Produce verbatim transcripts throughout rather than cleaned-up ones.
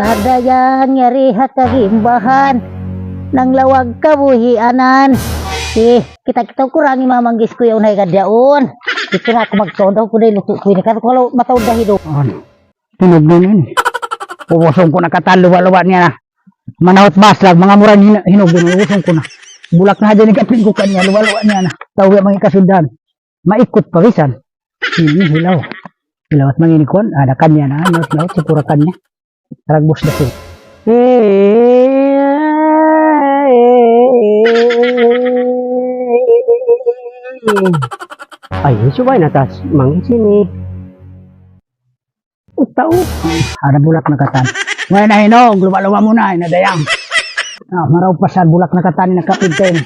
Ada yang yari ha kagimbahan, nanglawag kabuhianan. Eh, kita-kita ku ra in mamanggis ku yaun ha igad yaun. Di' na aku magtaud, aku na lutu' ku ini. Kasi kalau mataud da hidup. Ano? Hinug na ini. Ubusung ku na katan, luwa-luwa niya na. Manahut maslag, manga mura hin-, hinug na ini, ubusung ku na. Bulak na hadja in kapin ku kaniya, luwa-luwa niya na. Tau ya manga kasundan. Maikut pa bisan. Ini hilaw. Hilaw at mangin kuwan, ada kaniya na, laut-laut, sipura kaniya. Ragbus da siya. Ay, subay na tas, mangin sini. Utaw. Ada bulak na katan. Way na hinog, luwa-luwa mu na, hinadayang. Ah, maraw pa sa bulak na katan, nakapintin.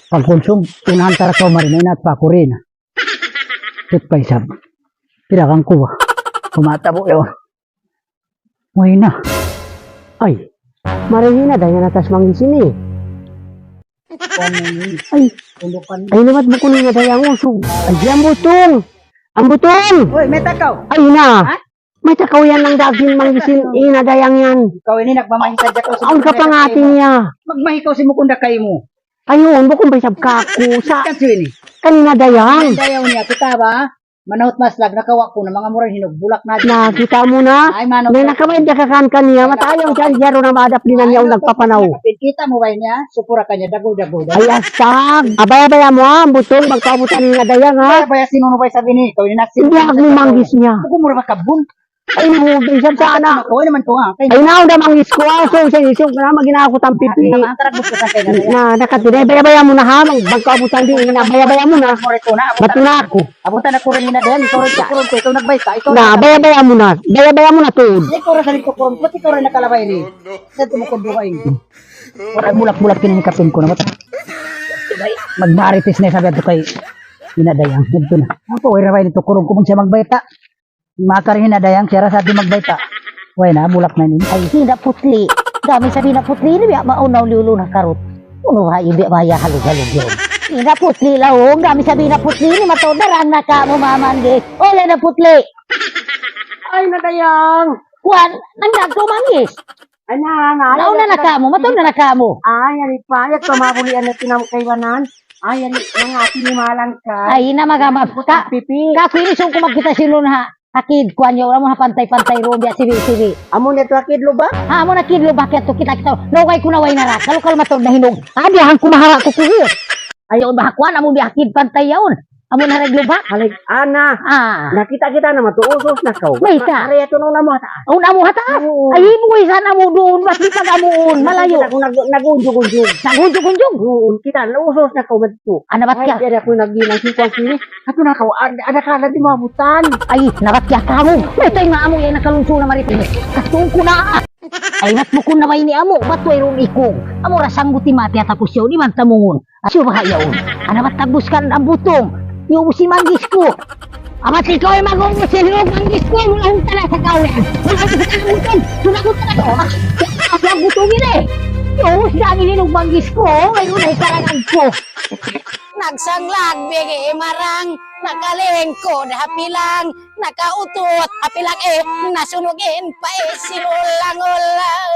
Pagkonsum, unahan tara kaw mari, may nat pa, kurina. Tut pa isab. Pira kang kuha. Kumatabo yaun. Way na. Ay. Mari hinadayang na tas mangin sini. Ay. Ay, nabat bukun hinadayang usug. Ay, yan butong. Ang butong! Uy, mayta' kaw? Ay, na. Ha? Mayta' kaw yan ang daging mangin sin hinadayang yan. Ikaw ini nagmamahi sadja kaw sin... Awn ka pangati niya. Magmahi kaw sin mukunda kaymu. Ayun, bukun ba isab kaku sa... Kasi ini. Kanina dayang. Hinadayang niya, kita ba? Manahut maslag, nakawa' ku na, manga mura hinog, bulak na. Na, kita' mu na. Ay, mano. May nakamayad da kakan kaniya, matayaw siya, diyaru na maadap di' na niya nagpapanaw. Kita' mu ba niya? Supura kaniya, dagul-dagul. Ay, astag. Abaya-baya mu, ha, butong, magpabutan niya dayang, ha? Abaya, sinunu ba sabi ni, ikaw ini nagsin-... Hindi, ako manggis niya. Buku mura makabun. Ay, mo, bisan sana. Ako naman to, ha. Ay, na, udah manggis ku, ha. So, sa isog na, magina ako tampipi. Na, nakatira, baya-baya mu na, ha, mag-, magpabutan di', na, baya-baya mu na. Matu na aku. Abutan aku rin na din, ikaw rin sa kurun ko, ikaw nagbayta, ikaw... Na, baya-baya mu na. Baya-baya mu na tuud. Ikaw rin sa kurun ko, ikaw rin nakalabay ni. Sa tumukud mo kayo. Wala, bulak-bulak ini kapin ku na, mata. Magmarites na sabi ato kay hinadayang. Ito na. Ako, wala ba ini tukurun ko, siya magbayta. Makari hinadayang, siya ra sa di' magbayta. Way na, bulak na ini. Ay, hinaputli. Gami sabi hinaputli ini, biya' maunaw liulu na karut. Unu ba, biya' maya halug-halug yaun. Hinaputli laung, gami sabi hinaputli ini, matoda rang na kamu mamanggis. Ole na putli. Ay, nadayang. Kuwan, nandang ko manggis. Ay, na, na, ay, nauna na kamu, matoda na kamu. Ay, ari pa, ay, ito mabulian na tinamkaywanan. Ay, ari, mga tinimalang ka. Ay, na, magama. Ka, pipi. Kaku ini sung kumagkita silun ha. Akid, kuwan yaun, amu ha pantay-pantay ru, biya' sibi-sibi. Amu na ito akid lubak? Ha, amu na akid lubak ya ito, kita-kita. Naugay ku na way na ra. Kalu-kalu matoda na hinog. Ah, diyahan ku mahara ku kuhir. Ayaw ba, kuwan, amu biya' akid pantay yaun. Amu na reg lubak. Halig, ana. Ah. Nakita-kita na matu, usus na kaw. Mayta'? Ari ito na una mu hataas. Una mu hataas? Oo. Ay, buhay sana mu duun, mas di pag-amuun, malayo. Kita ko nag-, nag-unjug-unjug. Nag-unjug-unjug? Oo, kita, nausos na kaw madtu. Ana, bat ka? Ay, di ako nag-inang singkwang sini. Ato na kaw, ad-, ada ka na di maabutan. Ay, nabat ka kamu. Mayta' in amu yan nakalunso na marites. Katungku na. Ay, bat bukun na ba ini amu? Bat wayruun ikug? Amu ra sangguti mati ataku siya, di man tamungun. Asyu baha' yaun. Ana, bat tagbus kan Ambutong. Niubus in manggis ku. Amat ikaw in mag-ubus sin hinog manggis ku. Mula hong tala sa kaw yan. Mula hong tala sa kaw yan. Mula hong tala sa kaw yan. Ambutong ini. Niubus na in hinog manggis ku. Ngayon ay karangan ku. Nagsanglag bigi marang. Nakalingkud ha pilang. Nakautot ha pilang, eh. Nasunugin pa, eh, sinulang-ulang.